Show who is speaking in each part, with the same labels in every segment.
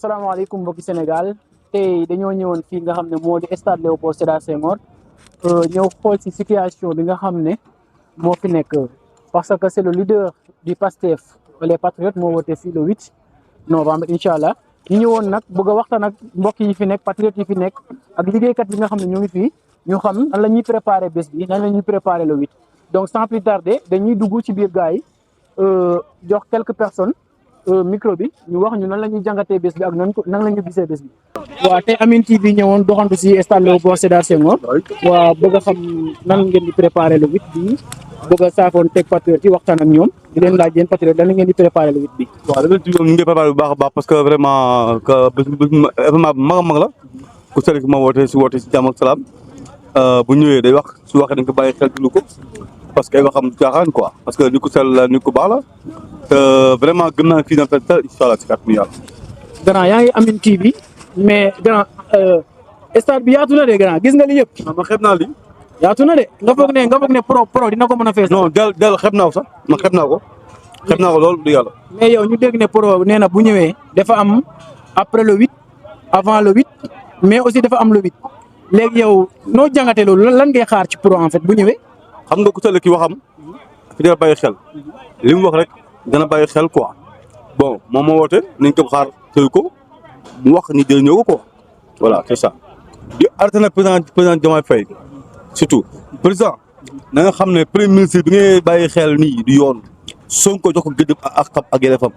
Speaker 1: asalaamaaleykum mbokki Sénégal tey dañoo ñëwoon fii nga xam ne moo di stade Léopold Sédar Senghor ñëw xool si situation bi nga xam ne moo fi nekk parce que c'est le leader du PASTEF les patriotes moo wootee fii le 8 novembre incha allah ñu ñëwoon nag bëgg a waxtaan ak mbokk yi fi nekk patriotes yi fi nekk ak liggéeykat yi nga xam ne ñu ngi fii ñu xam nan la ñuy préparer bés bi nan la ñuy préparer le 8 donc sans plus tarder dañuy dugg ci biir gars yi jox quelques personnes micro bi ñu wax ñu nan la ñuy jàngatee bés bi ak nan la ñu gisee bés bi. waaw tey Amine TV ñëwoon doxantu si stade Léopold Sédar Senghor. waaw bëgg a xam nan ngeen di préparer le 8 bi bëgg a saafoon teg patriote yi waxtaan ak ñoom di leen laaj yéen patriote lan la ngeen di préparer le 8 bi.
Speaker 2: waaw dafay tudd ñu ngi préparé bu baax a baax parce que vraiment que bés événement bu mag a mag la ku sori ma woote si jàmm ak salaam bu ñëwee day wax su waxee dañ ko bàyyi xel dund ko parce que ay waxam caaxaan quoi parce que nit ku sell la nit ku baax la. vraiment gëm naa fii daal incha allah si kàttanu yàlla.
Speaker 1: grand yaa ngi Amine TV mais grand stade bi yaatu na de grand gis nga li yëpp.
Speaker 2: ma xeeb naa li
Speaker 1: yaatu na de nga foog ne pro dina ko mën a fees.
Speaker 2: non del xeeb naa ko sax man xeeb naa ko loolu du yàlla.
Speaker 1: mais yow ñu dégg ne pro nee na bu ñëwee dafa am après le 8 avant le 8 mais aussi dafa am le 8 léegi yow noo jàngatee loolu lan ngay xaar ci pro en fait bu ñëwee.
Speaker 2: xam nga ku sell ki waxam fi dina bàyyi xel li mu wax rek. dana bàyyi xel quoi bon moom moo woote nañ ko xaar tëj ko mu wax ni day ñëw ko quoi voilà c'est ça. di arrêté nag président Diomaye Faye surtout président na nga xam ne premier ministre bi ngay bàyyi xel nii du yoon Sonko jox ko gëdd ak xam ak yelleefam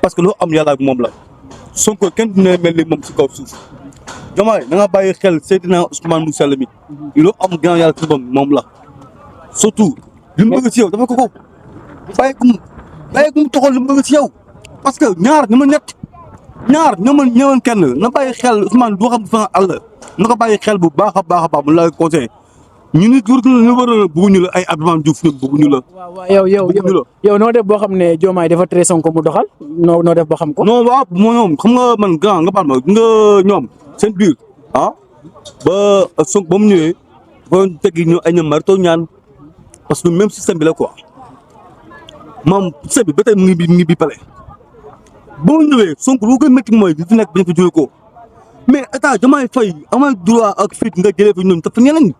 Speaker 2: parce que loo am yàlla ak moom la Sonko kenn du ne mel ni moom si kaw suuf Diomaye na nga bàyyi xel Seydina Ousmane mu sell mi loo am ginnaaw yàlla ci moom la surtout li mu bëgg ci yow dafa ko bàyyi mu toxal lu mu bëgg ci yow parce que ñaar ñëwoon kenn na bàyyi xel Ousmane du xam fa àll na ko bàyyi xel bu baax a baax mu la conseillé ñu nit ñu war a bëgguñu la ay Abdourahmane Diouf ñun bëgguñu la.
Speaker 1: waaw yow noo def boo xam ne Diomaye dafa tere Sonko mu doxal noo def boo xam ko.
Speaker 2: non waaw ñoom xam nga man grand nga baal ma nga ñoom seen biir ba Sonko ba mu ñëwee ba teggi ñu ay ñoom marito ñaan parce que même système bi la quoi. moom sëñ bi ba tey mu ngi bi pale boo ñëwee Sonko lu koy métti mooy di fi nekk bañ fa jóge ko mais état Diomaye Faye amay droit ak fit nga jëlee fi ñun te fa ñeneen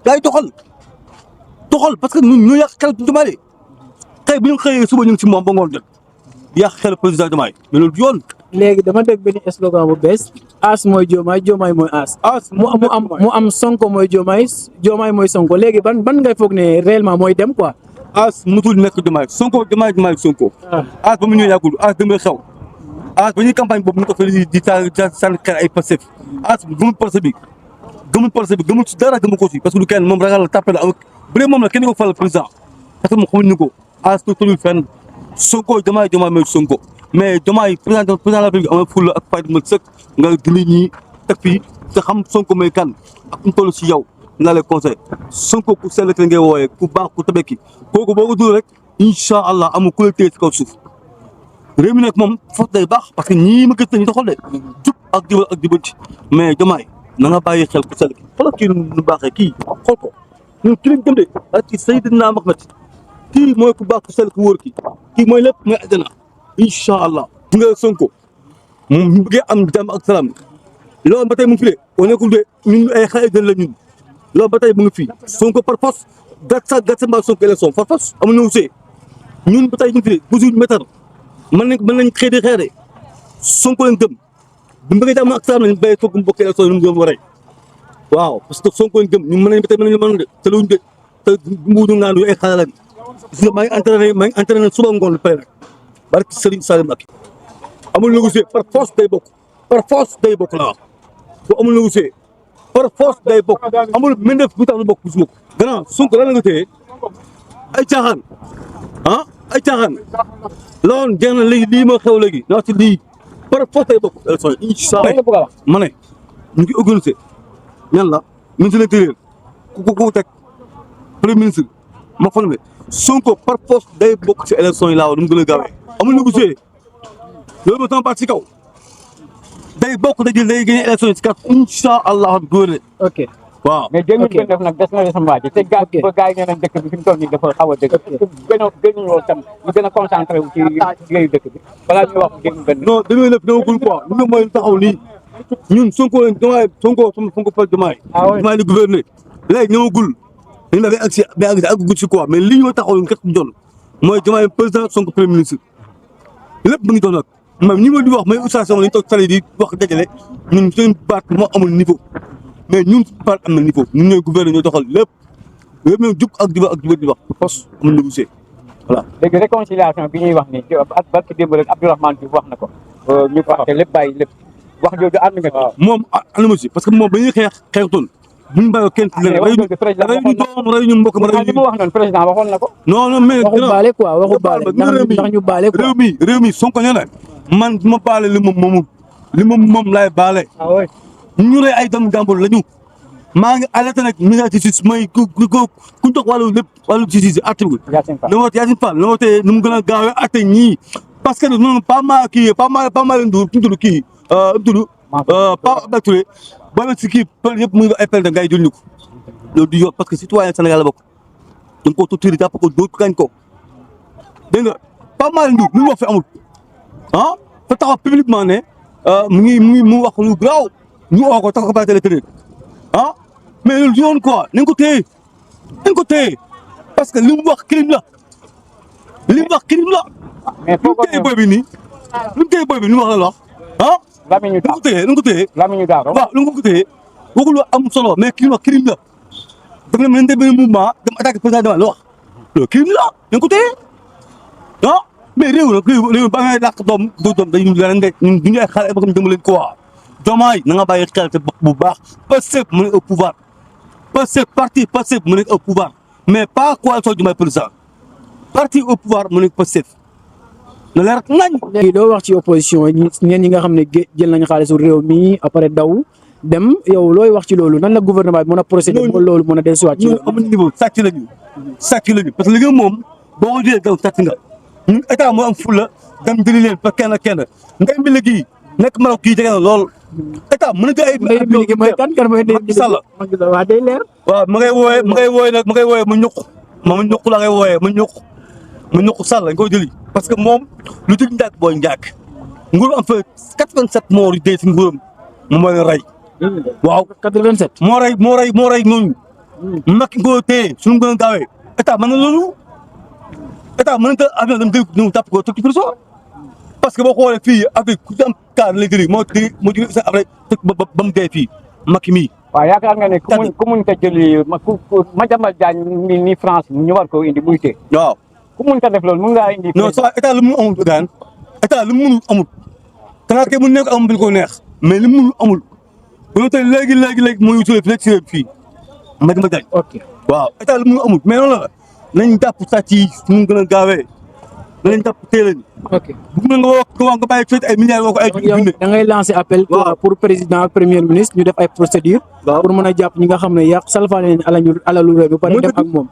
Speaker 2: gars yi toxal parce que ñun ñoo yàq xel Diomaye tey bu ñu xëyee suba ñu ngi si moom ba ngoon jot yàq xel président Diomaye mais loolu yoon.
Speaker 1: léegi dama dégg benn slogan bu bees As mooy Diomaye mooy As. mu am Sonko mooy Diomaye mooy Sonko léegi ban ngay foog ne réellement mooy dem quoi.
Speaker 2: As mutul nekk Diomaye Sonko. As ba mu ñëw yàggul As dem xew As ba ñuy campagne boobu ñu ko fay di sànni xel ay Pastef As gëmul projet bi gëmul si dara gëmul ko si parce que lu kenn moom ragal la tàppe la bu dee moom la kenn ko fal président parce que moom xamuñu ko As tollu fenn Sonko Diomaye mooy Sonko mais Diomaye président de la République am na fulla ak fayda mat sëkk nga dindi ñi teg fii te xam Sonko mooy kan ak mu toll si yow nga lay conseil Sonko ku sell ki ngay wooyee ku baax ku tabeki kooku boo ko dul rek incha allah amul ku la téye si kaw suuf réew mi nag moom foofu day baax parce que ñii ma gis nañu doxal de jub ak jubanti mais Diomaye na nga bàyyi xel ku sell ki xoolal kii nu baaxee kii xool ko ñun ki lañ gëm de ak ci Seydina Muhammad kii mooy ku baax ku sell ku wóor kii mooy lépp mooy àddina incha allah di nga Sonko moom ñu bëggee am jàmm ak salaam loolu ba tey mu ngi fi de on nekkul de ñun ay xale gën la ñun loolu ba tey mu ngi fii Sonko par force gàtt mbaa Sonko élection par force amuñu wusee ñun ba tey ñu ngi fi de toujours métar mën nañ xëy di xeere Sonko leen gëm bu bëggee jàmm ak salaam lañ béy Sonko mu bokk élection yi mu gëm waree waaw parce que Sonko leen gëm ñun mën nañ ba tey mën nañu mën de te luñ de te mbuudu ngaan yu ay xale lañ gis nga maa ngi entraîné suba ngoon pare nag barki Serigne Salim Mbacké amul négocier par force day bokk la wax bu amul négocier par force day bokk amul mbindeef bu tax lu bokk gisuma ko. gannaaw Sonko lan la nga téye ay caaxaan loolu jeex na léegi lii moo xew léegi na wax ci lii par force day bokk élection yi incha allah ma ne ñu ngi organisé ñan la ministre de l'Intérieur ku teg premier ministre ma formé Sonko par force day bokk ci élection yi laa wax nu mu gën a gaawee amul négocier loolu moo sama baat ci kaw day bokk day gagné élection yi ci kat incha allah góor
Speaker 1: ok
Speaker 2: waaw
Speaker 3: mais 2029 nag des na sama waaji te gaa ba gars yi nee nañ dëkk bi fi mu toll nii dafa xaw a dëgg gënuñoo tam ñu gën a concentré wu ci liggéeyu dëkk bi balaa ñuy wax 2029
Speaker 2: non 2009 dawagul quoi lu nga mooy taxaw nii ñun Sonko Sonko fal Diomaye di gouverner léegi ñëwagul dañu la agsi àggagul si quoi mais li ñu taxaw ñu kat jon mooy Diomaye président Sonko premier ministre lépp mu ngi doon nag même ñi ma di wax may association lañu toog tali di wax dajale ñun seen baat moo amul niveau mais ñun baat am na niveau ñun ñooy gouverner ñoo doxal lépp ñoom jub ak juba di wax pos amul négocier voilà.
Speaker 3: léegi réconciliation bi ñuy wax ni at barki démb rek Abdourahmane Diouf wax na ko ñu fàtte lépp bàyyi lépp wax jooju ànd nga ci.
Speaker 2: moom ànd ma si parce que moom ba ñuy xeextoon bu ñu bàyyiwoo kenn ci leneen rey ñu doom rey ñu mbokk rey
Speaker 3: li mu wax noonu président waxoon na ko.
Speaker 2: non mais
Speaker 1: waxu baale quoi waxu baale ndax ñu baale quoi
Speaker 2: réew mi Sonko nee na man du ma baale li moom moomul li moom laay baale ñu rey ay doomu jàmbur la ñu maa ngi alerté nag ministre de justice mooy ku jox wàllu lépp wàllu justice atte bi na woote Yacine Fall na woote nu mu gën a gaawee atte ñii parce que noonu pas mal Ndour tudd kii tudd Pa Abdoulaye Touré boo si kii pël yëpp muy appel da ngay jël ñu ko loolu du yoon parce que citoyen Sénégal la bokk dañ koo torturé jàpp ko dóor kañ ko dégg nga Pa Malick Ndour lu mu wax fi amul ah fa taxaw publiquement ne mu wax lu garaaw ñu oo ko tax ko bàyyi télé ah mais loolu du yoon quoi nañ ko téye parce que li mu wax crime la
Speaker 3: mais
Speaker 2: lu mu téye booy bi nii lu mu wax la wax ah
Speaker 3: Lamine
Speaker 2: nu ko téye
Speaker 3: Lamine Daaro
Speaker 2: waaw lu ko téye waxul lu am solo mais kii wax crime la daf ne mën nañ benn mouvement dem attaqué président Diomaye la wax loolu crime la nañ ko téye ah mais réew ba ngay làq doom dañu leneen de ñun duñu ay xale ba xam dama leen quoi Diomaye na nga bàyyi xel te bu baax Pastef mu nekk au pouvoir Pastef parti Pastef mu nekk au pouvoir mais pas coalition Diomaye président parti au pouvoir mu nekk Pastef na leer nañ.
Speaker 1: léegi doo wax ci opposition ñi nga xam ne jël nañ xaalisu réew mi après daw dem yow looy wax ci loolu nan la gouvernement bi mën a procéder ba loolu mën a dellusiwaat ci
Speaker 2: loolu amul niveau sàcc lañu parce que li nga moom boo ko jëlee daw sàcc nga ñun état moo am fulla dem jëli leen ba kenn ngay mbi léegi nekk Maroc kii jege na lool état mën na jël ay
Speaker 1: léegi mooy kan mooy
Speaker 2: Macky Sall
Speaker 1: waa day leer
Speaker 2: waaw ma ngay wooyee mu ñuq la ngay wooyee mu ñuq Sall nga koy jëli parce que moom lu jël njaak booy njaak nguur am fa 87 morts yu dee si nguuram moom moo leen rey waaw
Speaker 1: 87
Speaker 2: moo rey ñooñu Macky ngoo téye suñu gën a gaawee état mën na loolu état mën na ta avion dem dégg ñu tàpp ko tëj ci prison parce que boo xoolee fii Afrique ku ci am cas lay jëli moo jóge sa après ba mu dee fii Macky mii
Speaker 3: waaw yaakaar nga ne ku muñ ta jëli Madiambal Diagne ni France ñu war ko indi muy tee
Speaker 2: waaw
Speaker 3: ku muñ ta def loolu mën ngaa indi
Speaker 2: non ça état lu mu amul gaan état lu mu mënul amul kanaa kay mu nekk amul bi ko neex mais li mu mënul amul bu tey léegi mooy wutulee fii Madiambal Diagne
Speaker 1: ok
Speaker 2: waaw état lu mu amul mais noonu la nañ jàpp sàcc yi mu gën a gaawee nañ jàpp teel
Speaker 1: ok
Speaker 2: bu nga wax nga bàyyi ay milliards woo ko ay
Speaker 1: da ngay lancer appel pour président ak premier ministre ñu def ay procédure pour mën a jàpp ñi nga xam ne yàq salfaane leen alalu réew bi pare dem ak moom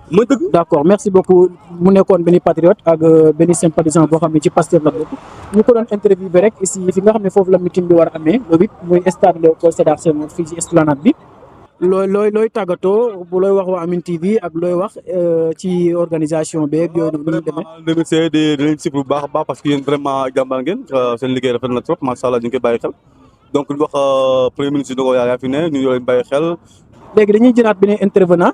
Speaker 1: d'accord merci beaucoup mu nekkoon benn patriote ak benn sympathisant boo xam ne ci Pastef la bokk ñu ko doon interview bi rek ici fi nga xam ne foofu la meeting bi war a amee loolu it muy stade Léopold Sédar Senghor fii ci esplanade bi looy tàggatoo bu looy wax waa Amine TV ak looy wax ci organisation beeg yooyu noonu ñu demee.
Speaker 2: remercier di leen si bu baax a baax parce que yéen vraiment jàmbaar ngeen seen liggéey rafet na trop macha allah ñu ngi koy bàyyi xel donc di wax premier ministre Dogo yaa fi ne ñu leen bàyyi xel.
Speaker 1: léegi dañuy jëlaat beneen intervenant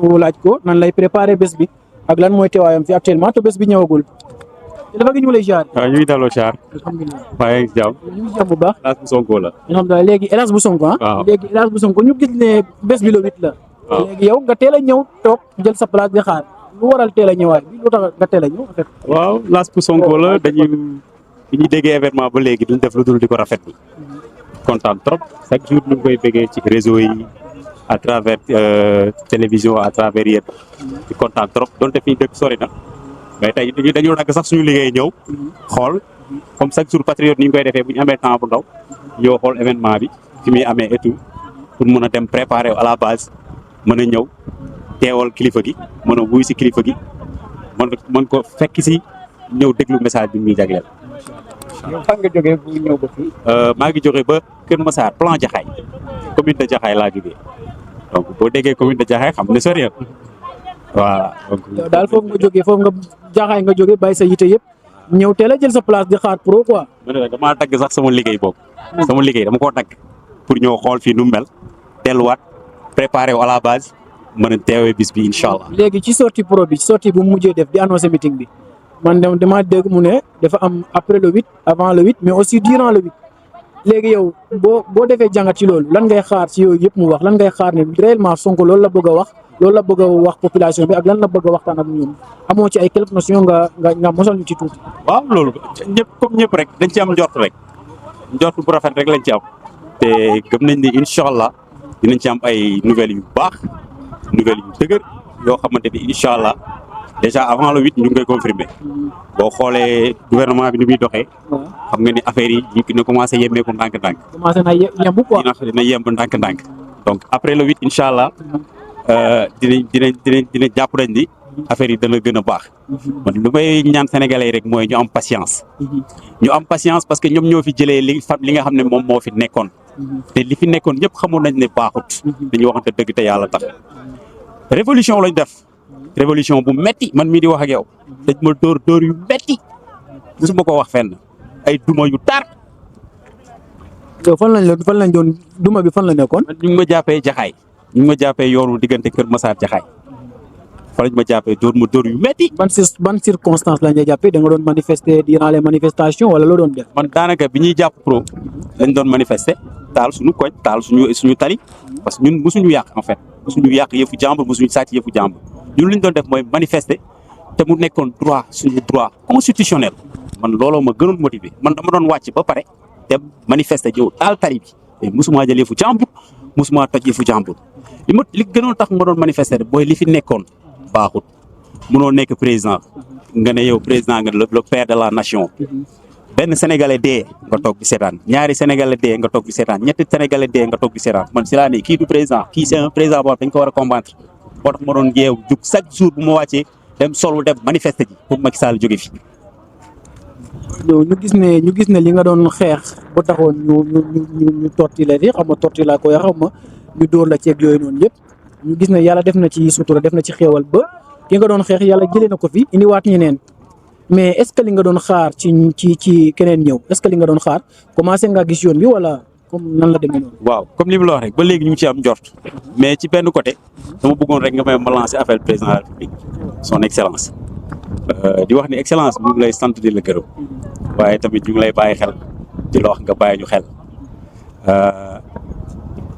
Speaker 1: ñu laaj ko nan lay préparer bés bi ak lan mooy teewaayam fi actuellement te bés bi ñëwagul. dafa gi ñu lay jaar.
Speaker 4: waaw ñu ngi delloo jaar.
Speaker 1: alhamdulilah
Speaker 4: waaye ngi jàmm.
Speaker 1: ñu ngi jàmm bu baax.
Speaker 4: El Hadj bu Sonko la.
Speaker 1: alhamdulilah léegi El Hadj bu Sonko ah.
Speaker 4: waaw
Speaker 1: léegi El Hadj bu Sonko ñu gis ne bés bi le 8 la.
Speaker 4: waaw
Speaker 1: léegi yow nga teel a ñëw toog jël sa place di xaar lu waral teel a ñëwaat bi lu tax nga teel a ñëw en fait.
Speaker 4: waaw El Hadj bu Sonko la bi ñu déggee événement ba léegi duñ def lu dul di ko rafetlu. kontaan trop chaque jour ñu ngi koy bëggee ci réseau yi à travers télévision à travers yéen. di kontaan trop donte fi ñu dëkk sori na. mais tey dañu nag sax suñu liggéey ñëw xool comme chaque jour patriote ni ñu koy defee bu ñu amee temps bu ndaw ñëw xool événement bi fi muy amee et tout pour mën a dem préparer à la base mën a ñëw teewal kilifa gi mën a wuy si kilifa gi mën ko fekk si ñëw déglu message bi muy jagleel.
Speaker 3: yow fan nga jógee bu ñëw ba fii.
Speaker 4: maa ngi jógee ba Kër Massar plan Jaxaay commune de Jaxaay laa jógee donc boo déggee commune de Jaxaay xam ne sori na voilà. donc
Speaker 1: yow daal foofu nga jógee foofu nga Jaxaay nga jógee bàyyi sa yite yëpp ñëw teel a jël sa place di xaar pro quoi.
Speaker 4: ma ne la damaa dagg sax sama liggéey boobu. sama liggéey dama koo dagg pour ñëw xool fii nu mu mel delluwaat préparé wu à la base mën a teewee bis bi incha allah.
Speaker 1: léegi ci sortie pro bi sortie bu mu mujjee def di annoncé meeting bi man damaa dégg mu ne dafa am après le 8 avant le 8 mais aussi durant le 8 léegi yow boo defee jàngat ci loolu lan ngay xaar ci yooyu yëpp mu wax lan ngay xaar ne réellement Sonko loolu la bëgg a wax loolu la bëgg a wax population bi ak lan la bëgg a waxtaan ak ñoom amoo ci ay quelques notions nga mosal ñu ci tuuti.
Speaker 4: waaw loolu ñëpp comme ñëpp rek dañ ci am njort rek njort bu rafet rek lañ ci am te gëm nañ ni incha allah dinañ ci am ay nouvelles yu baax nouvelles yu dëgër yoo xamante ni incha allah déjà avant le 8 ñu ngi koy confirmer boo xoolee gouvernement bi ni muy doxee xam nga ni affaire yi ñu ngi commencé yemmeeku ndànk-ndànk.
Speaker 1: commencé na yemb quoi.
Speaker 4: dina yemb ndànk-ndànk donc après le 8 incha allah dinañ jàpp nañ ni affaire yi dana gën a baax. man lu may ñaan sénégalais yi rek mooy ñu am patience. ñu am patience parce que ñoom ñoo fi jëlee li nga xam ne moom moo fi nekkoon. te li fi nekkoon ñëpp xamoon nañ ne baaxut. dañuy waxante dëgg te yàlla tax révolution lañ def. révolution bu metti man mii di wax ak yow dañ ma dóor yu metti musuma ko wax fenn ay duma yu tar.
Speaker 1: yow fan lañ doon duma bi fan la nekkoon.
Speaker 4: ñu ngi ma jàppee Jaxaay ñu ngi ma jàppee yoonu diggante Kër Massar Jaxaay fa lañ ma jàppee dóor yu metti.
Speaker 1: ban circonstance lañ la jàppee da nga doon manifester durant les manifestations wala loo doon def.
Speaker 4: man daanaka bi ñuy jàpp pro lañ doon manifester taal suñu koñ taal suñu tali parce que ñun mosuñu yàq en fait mosuñu yàq yëfu jàmbur mosuñu sàcc yëfu jàmbur. ñun li ñu doon def mooy manifester te mu nekkoon suñu droit constitutionnel man looloo ma gënoon motiver man dama doon wàcc ba pare dem manifester ñëw taal tali bi te mosuma jël yëfu jàmbur mosuma toj yëfu jàmbur li gënoon tax ma doon manifester booy li fi nekkoon baaxut mënoo nekk président nga ne yow président nga le père de la nation benn sénégalais dee nga toog di seetaan ñaari sénégalais dee nga toog di seetaan ñetti sénégalais dee nga toog di seetaan man si laa ne kii du président kii c'est un président boo dañ ko war a combattre. moo tax ma doon yeew jug chaque jour bu ma wàccee dem solu dem manifester ji pour Macky Sall jóge fi.
Speaker 1: yow ñu gis ne li nga doon xeex ba taxoon ñu torti la fi xam nga torti laa koy xam ma ñu dóor la ceeg yooyu noonu yëpp ñu gis ne yàlla def na ci sutura def na ci xéewal ba ki nga doon xeex yàlla jëlee na ko fi indiwaat ñeneen mais est ce que li nga doon xaar ci keneen ñëw est ce que li nga doon xaar commencé nga gis yoon bi wala comme nan la demee noonu.
Speaker 4: waaw comme li mu la wax rek ba léegi ñu ngi ci am njort mais ci benn côté dama bëggoon rek nga may ma lancer affaire président de la République son excellence di wax ni excellence ñu ngi lay sant di la gërëm waaye tamit ñu ngi lay bàyyi xel di la wax nga bàyyi ñu xel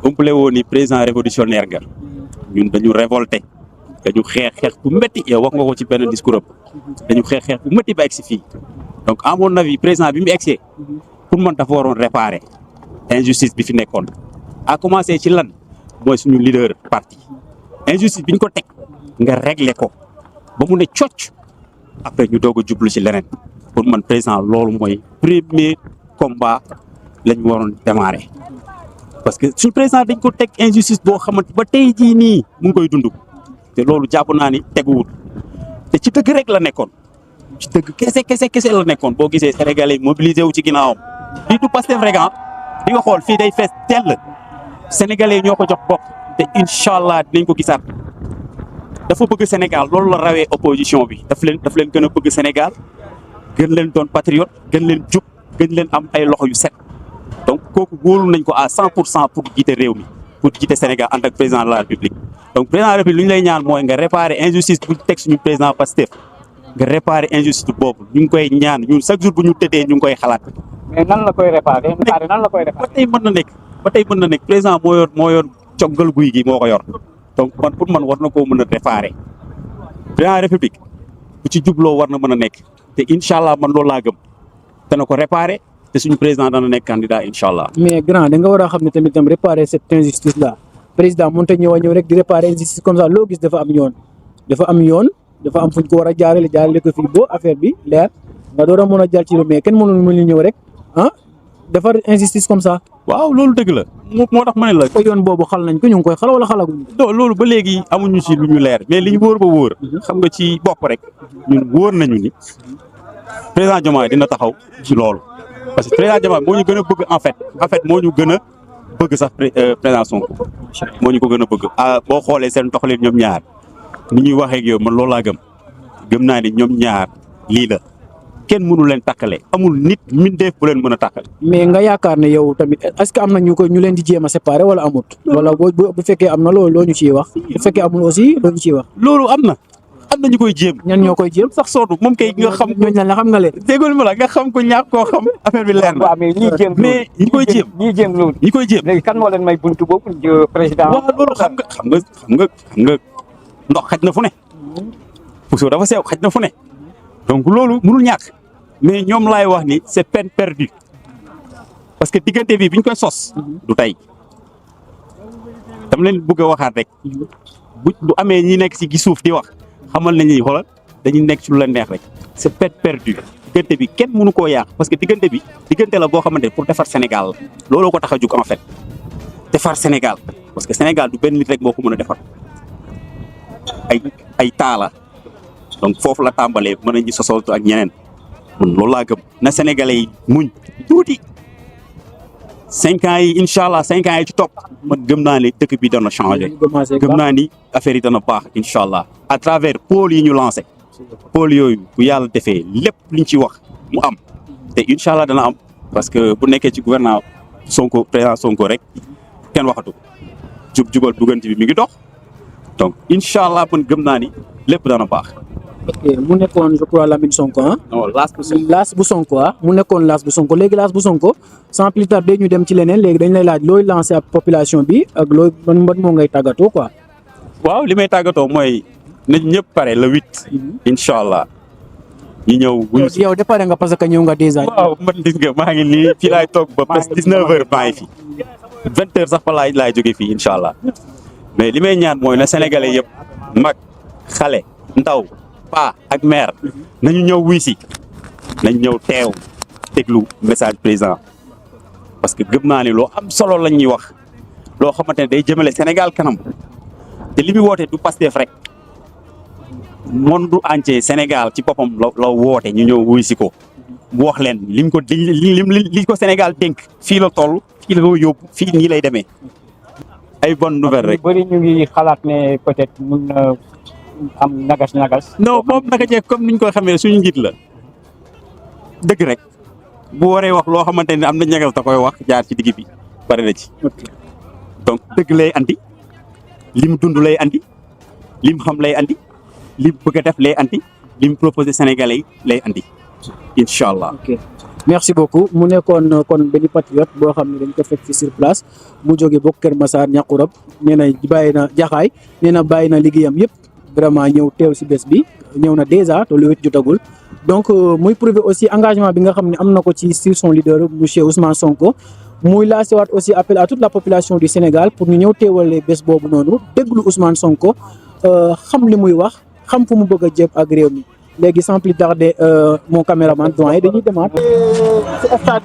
Speaker 4: umpale woo ni président révolutionnaire nga ñun dañu révolté dañu xeex bu métti yow wax nga ko ci benn discours am dañu xeex bu métti ba egsi fii donc à mon avis président bi mu egsee pour man dafa waroon réparer injustice bi fi nekkoon a commencé ci lan mooy suñu leader parti injustice bi ñu ko teg nga régler ko ba mu ne cocc après ñu doog a jublu ci leneen pour man président loolu mooy premier combat la ñu waroon démarrer parce que suñu président dañ ko teg injustice boo xamante ba tey jii nii mu ngi koy dund te loolu jàpp naa ni teguwul te ci dëgg rek la nekkoon ci dëgg kese la nekkoon boo gisee sénégalais yi mobilisé wu ci ginnaawam lii du Pastef rek di nga xool fii day fees tell sénégalais ñoo ko jox bopp te incha allah dinañ ko gisaat dafa bëgg Sénégal loolu la rawee opposition bi daf leen gën a bëgg Sénégal gën leen doon patriote gën leen jub gën leen am ay loxo yu set donc kooku wóolu nañ ko à 100% pour jiite réew mi pour jiite Sénégal ànd ak président de la République donc président de la République lu ñu lay ñaan mooy nga réparer injustice bu teg suñu président Pastef nga réparer injustice boobu ñu ngi koy ñaan ñun chaque jour bu ñu tëddee ñu ngi koy xalaat.
Speaker 3: mais nan la koy réparer nan la koy réparer.
Speaker 4: ba tey mën na nekk président moo yor coggal guy gi moo ko yor donc man pour man war na koo mën a réparer président de la République bu ci jubloo war na mën a nekk te incha allah man loolu laa gëm dana ko réparer te suñu président dana nekk candidat incha allah.
Speaker 1: mais grand da nga war a xam ne tamit réparer cette injustice là président mënut a ñëw rek di réparer injustice comme ça loo gis dafa am yoon dafa am fuñ ko war a jaarale ko fii boo affaire bi leer nga door a mën a jaar ci lu mais kenn mënul ñëw rek defar injustice comme ça.
Speaker 4: waaw loolu dëgg la moo tax ma ne la.
Speaker 1: ko yoon boobu xal nañ ko ñu ngi koy xal wala xalaguñ ko.
Speaker 4: non loolu ba léegi amuñu ci lu ñu leer mais li ñu wóor ba wóor. xam nga ci bopp rek ñun wóor nañu ni président Diomaye dina taxaw ci loolu parce que président Diomaye moo ñu gën a bëgg en fait moo ñu gën a bëgg sax président Sonko moo ñu ko gën a bëgg boo xoolee seen doxalin ñoom ñaar ni ñuy waxee ak yow man loolu laa gëm naa ni ñoom ñaar lii la kenn mënu leen takkale amul nit mindeef bu leen mën a takkale.
Speaker 1: mais nga yaakaar ne yow tamit est-ce que am na ñu leen di jéem a séparer wala amut. wala bu fekkee am na loo ñu ciy wax bu fekkee amul aussi loo ñu ciy wax.
Speaker 4: loolu am na ñu koy jéem.
Speaker 1: ñan ñoo koy jéem
Speaker 4: sax sootu moom kay nga xam.
Speaker 1: ñooñu lan la xam nga leen.
Speaker 4: déggoo ma la nga xam ko ñàkk koo xam affaire bi leer na.
Speaker 3: waaw mais ñi koy jéem loolu.
Speaker 4: ñi koy jéem
Speaker 3: léegi kan moo leen may buntu boobu président.
Speaker 4: waaw loolu xam nga ndox xaj na fu ne. puso dafa sew xaj na fu ne. donc loolu mënul ñàkk. mais ñoom laay wax ni c'est peine perdue parce que diggante bi ñu koy sos du tey dama leen bëgg a waxaat rek bu amee ñi nekk ci gi suuf di wax xamal nañ ni xoolal dañuy nekk ci lu leen neex rek c'est peine perdue diggante bi kenn mënu koo yàq parce que diggante la boo xamante ne pour defar Sénégal la looloo ko tax a jug en fait defar Sénégal parce que Sénégal du benn nit rek moo ko mën a defar ay taala donc foofu la tàmbalee mën nañu sosoltu ak ñeneen. loolu laa gëm na Sénégalais yi muñ tuuti 5 ans yi incha allah 5 ans yi ci topp man gëm naa ni dëkk bi dana changé gëm naa ni affaire yi dana baax incha allah à travers pôle yi ñu lancé pôle yooyu bu yàlla defee lépp liñ ci wax mu am te incha allah dana am parce que bu nekkee ci gouvernement Sonko président Sonko rek kenn waxatu jubal duggante bi mi ngi dox donc incha allah man gëm naa ni lépp dana baax.
Speaker 1: ok mu nekkoon je crois Lamine Sonko ah.
Speaker 4: non
Speaker 1: Lass bu Sonko ah mu nekkoon Lass bu Sonko léegi Lass bu Sonko sans plus tarder ñu dem ci leneen léegi dañ lay laaj looy lancé ak population bi ak looy ban moo ngay tàggatoo quoi.
Speaker 4: waaw li may tàggatoo mooy nañ ñëpp pare le 8. incha allah ñu ñëw.
Speaker 1: yow de pare nga parce que ñëw nga déjà.
Speaker 4: waaw man gis nga maa ngi nii fii laay toog ba presque 19h maa ngi fi 20h sax fa laay jógee fii incha allah mais li may ñaan mooy na sénégalais yëpp mag xale ndaw. paa ak maire nañu ñëw wuy si nañ ñëw teew déglu message président parce que gëm naa ni loo am solo lañ ñuy wax loo xamante ne day jëmale Sénégal kanam te li muy woote du Pastef rek monde entier Sénégal ci boppam la woote ñu ñëw wuy si ko mu wax leen lim ko Sénégal dénk fii la toll fii la ko yóbbu fii nii lay demee ay bonne nouvelle rek.
Speaker 3: bëri ñu ngi xalaat ne peut-être mun na am nagas.
Speaker 4: non moom naka jekk comme niñ koy xamee suñu njiit la dëgg rek bu waree wax loo xamante ne am na ñagas da koy wax jaar ci digg bi pare na ci. donc dëgg lay andi lim dund lay andi lim xam lay andi lim bëgg a def lay andi lim proposé Sénégalais yi lay andi incha allah.
Speaker 1: ok merci beaucoup mu nekkoon kon benn patriote boo xam ne dañ ko fekk fi sur place mu jóge bokk Kër Massar Ñàkkurab nee na bàyyi na jaxaay nee na bàyyi na liggéeyam yëpp. vraiment ñëw teew ci bés bi ñëw na déjà te lu wét jotagul donc muy prouver aussi engagement bi nga xam ne am na ko ci sur son leader monsieur Ousmane Sonko muy lancé waat aussi appel à toute la population du Sénégal pour ñu ñëw teewale bés boobu noonu déglu Ousmane Sonko xam li muy wax xam fu mu bëgg a jëm ak réew mi léegi sans plus tarder mon caméraman doyen dañuy demaat.
Speaker 5: ci stade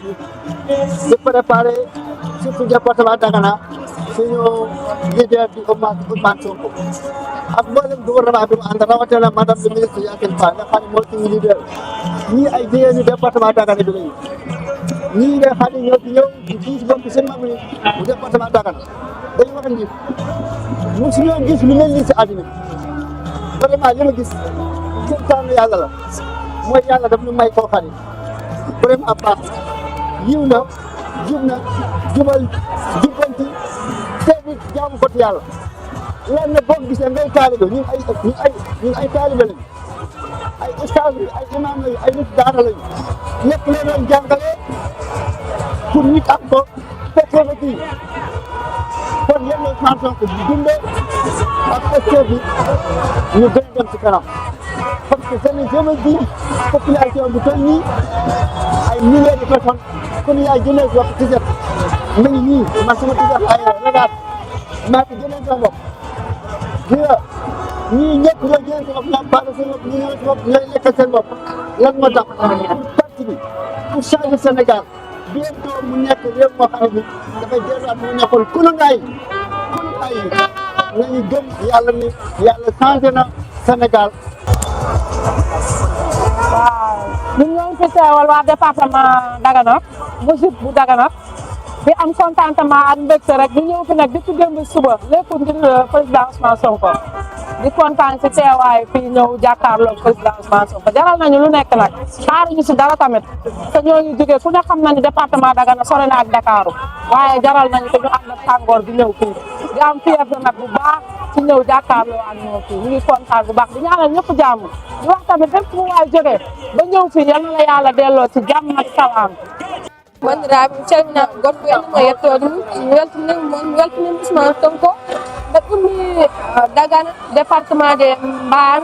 Speaker 5: bi di préparer surtout département Dagana suñu leader di Ousmane Sonko ak mboolem gouvernement bi mu ànd rawatina madame le ministre Yacine Fall nga xam ne mooy suñu leader ñii ay jigéen ñi département Dagana bi lañu ñii nga xam ne ñoo fi ñëw di diis bokk seen mag yi bu département Dagana dañu wax ni mosuñoo gis lu mel nii si àddina vraiment li ma gis kéemtaanu yàlla la mooy yàlla daf ñu may koo xam ne vraiment baax yiw na jub na jubal jubbanti teebi jaamu ko ci yàlla lan na boo gisee ngay taalibe ñun ay taalibe lañu ay ustaas lañu ay imaam lañu ay nit daara lañu lépp leen leen jàngale pour nit ak ko fekkee ba kii kon yenn chanson ko bu dundee ak secteur bi ñu gën a dem ci kanam parce que je dis population bu toll nii ay milliers de personnes comme yaay jëlee wax ci set ma ngi nii man sama ci ay regaat maa ngi jëlee sama bopp di nga ñii ñëpp ñoo jëlee sama bopp ñoo baale seen bopp ñu ñëw si bopp ñooy lekkal seen bopp lan moo tax parti bi pour changer Sénégal bientôt mu nekk réew moo xam ne dafay delluwaat mu nekkoon kulungaay nañu gëm yàlla ni yàlla changé na Sénégal.
Speaker 6: waaw ñun ñoo ngi fi teewal waa département Dagana bu Dagana di am contentement ak mbégte rek di ñëw fi nag depuis démb suba lépp ngir président Ousmane Sonko di kontaan si teewaay fii ñëw jàkkaarloog président Ousmane Sonko jaral nañu lu nekk nag xaaruñu si dara tamit te ñooñu jógee ku ne xam na ni département Dagana sore na ak Dakar waaye jaral nañu te ñu ànd ak tàngoor bi ñëw fii di am fierté nag bu baax ci ñëw jàkkaarloo ak ñoom fii ñu ngi kontaan bu baax di ñaanal ñëpp jàmm di wax tamit fépp fu waay jógee ba ñëw fii yal na la yàlla delloo ci jàmm ak salaam.
Speaker 7: Bandiraɓe mi calminama goɗɗo e ɗum e yettode mum mi weltanima Ousmane Sonko mbeɗa ummi Dagana département de Mbar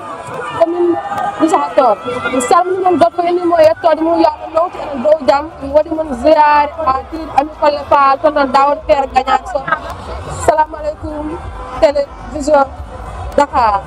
Speaker 7: commune Richard-Toll mi salminimon goɗɗo innimo e yettode mum yo Allah lowti enen dow jaam mi waɗi moon ziyare ha tiiɗi Ami Collé Fall toon ɗon Daouda Feere Gagnane Sow assalamu aleykum télévision Dakar